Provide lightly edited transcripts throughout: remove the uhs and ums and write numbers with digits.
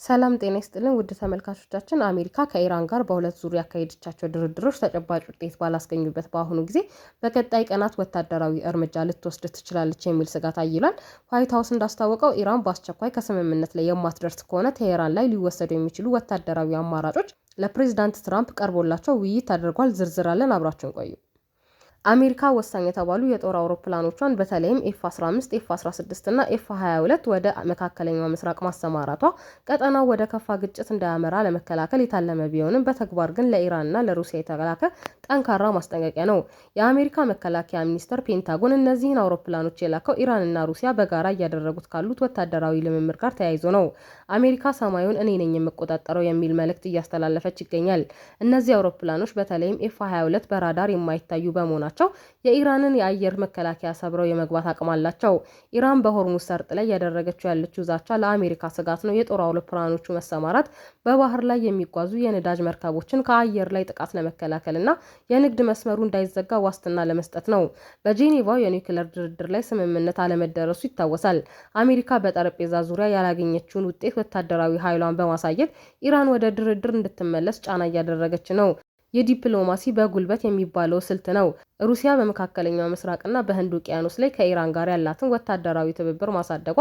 ሰላም ጤና ይስጥልን ውድ ተመልካቾቻችን፣ አሜሪካ ከኢራን ጋር በሁለት ዙር ያካሄደቻቸው ድርድሮች ተጨባጭ ውጤት ባላስገኙበት በአሁኑ ጊዜ በቀጣይ ቀናት ወታደራዊ እርምጃ ልትወስድ ትችላለች የሚል ስጋት አይሏል። ዋይት ሀውስ እንዳስታወቀው ኢራን በአስቸኳይ ከስምምነት ላይ የማትደርስ ከሆነ ቴሄራን ላይ ሊወሰዱ የሚችሉ ወታደራዊ አማራጮች ለፕሬዚዳንት ትራምፕ ቀርቦላቸው ውይይት ተደርጓል። ዝርዝር አለን፣ አብራችሁን ቆዩ። አሜሪካ ወሳኝ የተባሉ የጦር አውሮፕላኖቿን በተለይም ኤፍ 15፣ ኤፍ 16 እና ኤፍ 22 ወደ መካከለኛው ምስራቅ ማሰማራቷ ቀጠናው ወደ ከፋ ግጭት እንዳያመራ ለመከላከል የታለመ ቢሆንም በተግባር ግን ለኢራንና ለሩሲያ የተላከ ጠንካራ ማስጠንቀቂያ ነው። የአሜሪካ መከላከያ ሚኒስቴር ፔንታጎን እነዚህን አውሮፕላኖች የላከው ኢራንና ሩሲያ በጋራ እያደረጉት ካሉት ወታደራዊ ልምምድ ጋር ተያይዞ ነው። አሜሪካ ሰማዩን እኔ ነኝ የምቆጣጠረው የሚል መልእክት እያስተላለፈች ይገኛል። እነዚህ አውሮፕላኖች በተለይም ኤፍ 22 በራዳር የማይታዩ በመሆናቸው የኢራንን የአየር መከላከያ ሰብረው የመግባት አቅም አላቸው። ኢራን በሆርሙዝ ሰርጥ ላይ ያደረገችው ያለችው ዛቻ ለአሜሪካ ስጋት ነው። የጦር አውሮፕላኖቹ መሰማራት በባህር ላይ የሚጓዙ የነዳጅ መርከቦችን ከአየር ላይ ጥቃት ለመከላከልና የንግድ መስመሩ እንዳይዘጋ ዋስትና ለመስጠት ነው። በጄኔቫው የኒውክሌር ድርድር ላይ ስምምነት አለመደረሱ ይታወሳል። አሜሪካ በጠረጴዛ ዙሪያ ያላገኘችውን ውጤት ወታደራዊ ኃይሏን በማሳየት ኢራን ወደ ድርድር እንድትመለስ ጫና እያደረገች ነው። የዲፕሎማሲ በጉልበት የሚባለው ስልት ነው። ሩሲያ በመካከለኛው ምስራቅና በህንድ ውቅያኖስ ላይ ከኢራን ጋር ያላትን ወታደራዊ ትብብር ማሳደጓ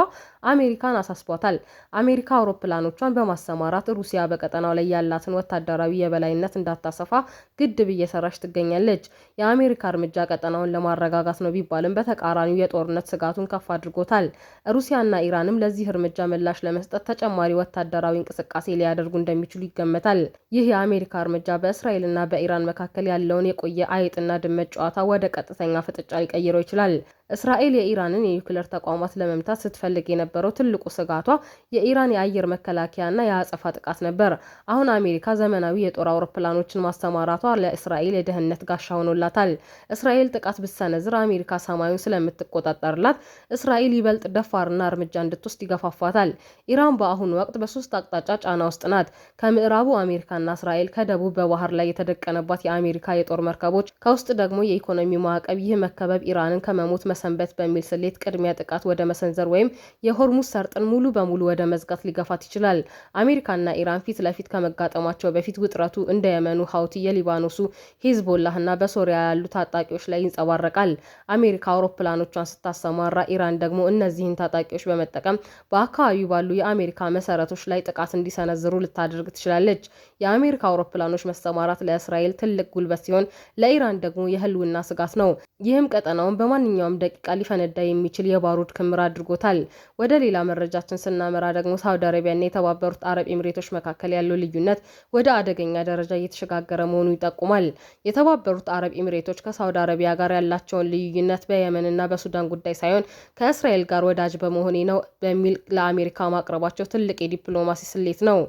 አሜሪካን አሳስቧታል። አሜሪካ አውሮፕላኖቿን በማሰማራት ሩሲያ በቀጠናው ላይ ያላትን ወታደራዊ የበላይነት እንዳታሰፋ ግድብ እየሰራች ትገኛለች። የአሜሪካ እርምጃ ቀጠናውን ለማረጋጋት ነው ቢባልም በተቃራኒው የጦርነት ስጋቱን ከፍ አድርጎታል። ሩሲያና ኢራንም ለዚህ እርምጃ ምላሽ ለመስጠት ተጨማሪ ወታደራዊ እንቅስቃሴ ሊያደርጉ እንደሚችሉ ይገመታል። ይህ የአሜሪካ እርምጃ በእስራኤልና በኢራን መካከል ያለውን የቆየ አይጥና ድመት ጨዋታ ወደ ቀጥተኛ ፍጥጫ ሊቀይረው ይችላል። እስራኤል የኢራንን የኒውክሌር ተቋማት ለመምታት ስትፈልግ የነበረው ትልቁ ስጋቷ የኢራን የአየር መከላከያና የአጸፋ ጥቃት ነበር። አሁን አሜሪካ ዘመናዊ የጦር አውሮፕላኖችን ማሰማራቷ ለእስራኤል የደህንነት ጋሻ ሆኖላታል። እስራኤል ጥቃት ብትሰነዝር አሜሪካ ሰማዩን ስለምትቆጣጠርላት እስራኤል ይበልጥ ደፋርና እርምጃ እንድትወስድ ይገፋፋታል። ኢራን በአሁኑ ወቅት በሶስት አቅጣጫ ጫና ውስጥ ናት። ከምዕራቡ አሜሪካና እስራኤል፣ ከደቡብ በባህር ላይ የተደቀነባት የአሜሪካ የጦር መርከቦች፣ ከውስጥ ደግሞ የኢኮኖሚ ማዕቀብ። ይህ መከበብ ኢራንን ከመሞት መሰንበት በሚል ስሌት ቅድሚያ ጥቃት ወደ መሰንዘር ወይም የሆርሙዝ ሰርጥን ሙሉ በሙሉ ወደ መዝጋት ሊገፋት ይችላል። አሜሪካና ኢራን ፊት ለፊት ከመጋጠማቸው በፊት ውጥረቱ እንደ የመኑ ሀውቲ፣ የሊባኖሱ ሂዝቦላህና በሶሪያ ያሉ ታጣቂዎች ላይ ይንጸባረቃል። አሜሪካ አውሮፕላኖቿን ስታሰማራ፣ ኢራን ደግሞ እነዚህን ታጣቂዎች በመጠቀም በአካባቢው ባሉ የአሜሪካ መሰረቶች ላይ ጥቃት እንዲሰነዝሩ ልታደርግ ትችላለች። የአሜሪካ አውሮፕላኖች መሰማራት ለእስራኤል ትልቅ ጉልበት ሲሆን፣ ለኢራን ደግሞ የህልውና ስጋት ነው። ይህም ቀጠናውን በማንኛውም ደቂቃ ሊፈነዳ የሚችል የባሩድ ክምር አድርጎታል። ወደ ሌላ መረጃችን ስናመራ ደግሞ ሳውዲ አረቢያና የተባበሩት አረብ ኤሚሬቶች መካከል ያለው ልዩነት ወደ አደገኛ ደረጃ እየተሸጋገረ መሆኑ ይጠቁማል። የተባበሩት አረብ ኤሚሬቶች ከሳውዲ አረቢያ ጋር ያላቸውን ልዩነት በየመንና በሱዳን ጉዳይ ሳይሆን ከእስራኤል ጋር ወዳጅ በመሆኔ ነው በሚል ለአሜሪካ ማቅረባቸው ትልቅ የዲፕሎማሲ ስሌት ነው።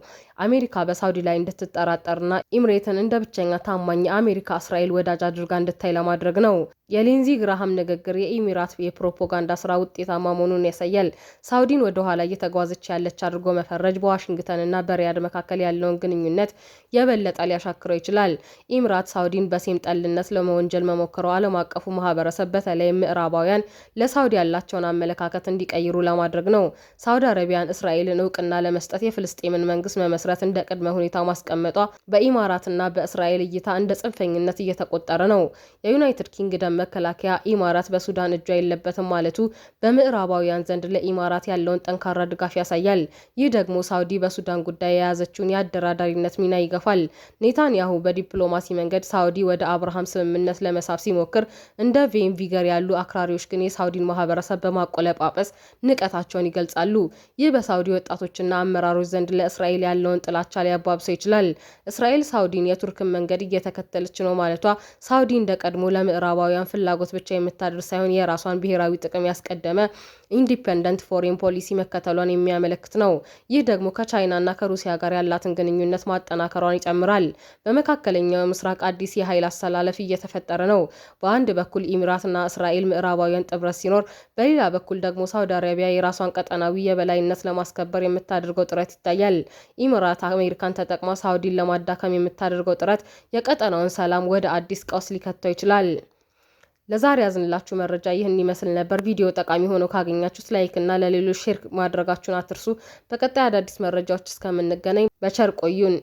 አሜሪካ በሳውዲ ላይ እንድትጠራጠርና ኢምሬትን እንደ ብቸኛ ታማኝ የአሜሪካ እስራኤል ወዳጅ አድርጋ እንድታይ ለማድረግ ነው። የሊንዚ ግራሃም ንግግር የኢሚራት የፕሮፓጋንዳ ስራ ውጤታማ መሆኑን ያሳያል። ሳውዲን ወደ ኋላ እየተጓዘች ያለች አድርጎ መፈረጅ በዋሽንግተንና በሪያድ መካከል ያለውን ግንኙነት የበለጠ ሊያሻክረው ይችላል። ኢሚራት ሳውዲን በሴም ጠልነት ለመወንጀል መሞከሯ ዓለም አቀፉ ማህበረሰብ በተለይም ምዕራባውያን ለሳውዲ ያላቸውን አመለካከት እንዲቀይሩ ለማድረግ ነው። ሳውዲ አረቢያን እስራኤልን እውቅና ለመስጠት የፍልስጤምን መንግስት መመስረት እንደ ቅድመ ሁኔታ ማስቀመጧ በኢማራትና በእስራኤል እይታ እንደ ጽንፈኝነት እየተቆጠረ ነው። የዩናይትድ ኪንግደም መከላከያ ኢማራት በሱዳን እጇ የለበትም ማለቱ በምዕራባውያን ዘንድ ለኢማራት ያለውን ጠንካራ ድጋፍ ያሳያል። ይህ ደግሞ ሳውዲ በሱዳን ጉዳይ የያዘችውን የአደራዳሪነት ሚና ይገፋል። ኔታንያሁ በዲፕሎማሲ መንገድ ሳውዲ ወደ አብርሃም ስምምነት ለመሳብ ሲሞክር፣ እንደ ቤንቪገር ያሉ አክራሪዎች ግን የሳውዲን ማህበረሰብ በማቆለጳጰስ ንቀታቸውን ይገልጻሉ። ይህ በሳውዲ ወጣቶችና አመራሮች ዘንድ ለእስራኤል ያለውን ጥላቻ ሊያባብሰው ይችላል። እስራኤል ሳውዲን የቱርክን መንገድ እየተከተለች ነው ማለቷ ሳውዲ እንደ ቀድሞ ለምዕራባውያን ፍላጎት ብቻ የምታደርስ ሳይሆን የራሷን ብሔራዊ ጥቅም ያስቀደመ independent foreign policy መከተሏን የሚያመለክት ነው። ይህ ደግሞ ከቻይናና ከሩሲያ ጋር ያላትን ግንኙነት ማጠናከሯን ይጨምራል። በመካከለኛው ምስራቅ አዲስ የኃይል አሰላለፍ እየተፈጠረ ነው። በአንድ በኩል ኢሚራትና እስራኤል ምዕራባውያን ጥምረት ሲኖር፣ በሌላ በኩል ደግሞ ሳውዲ አረቢያ የራሷን ቀጠናዊ የበላይነት ለማስከበር የምታደርገው ጥረት ይታያል። ኢሚራት አሜሪካን ተጠቅማ ሳውዲን ለማዳከም የምታደርገው ጥረት የቀጠናውን ሰላም ወደ አዲስ ቀውስ ሊከተው ይችላል። ለዛሬ ያዝንላችሁ መረጃ ይህን ይመስል ነበር። ቪዲዮ ጠቃሚ ሆኖ ካገኛችሁት like እና ለሌሎች share ማድረጋችሁን አትርሱ። በቀጣይ አዳዲስ መረጃዎች እስከምንገናኝ በቸር ቆዩን።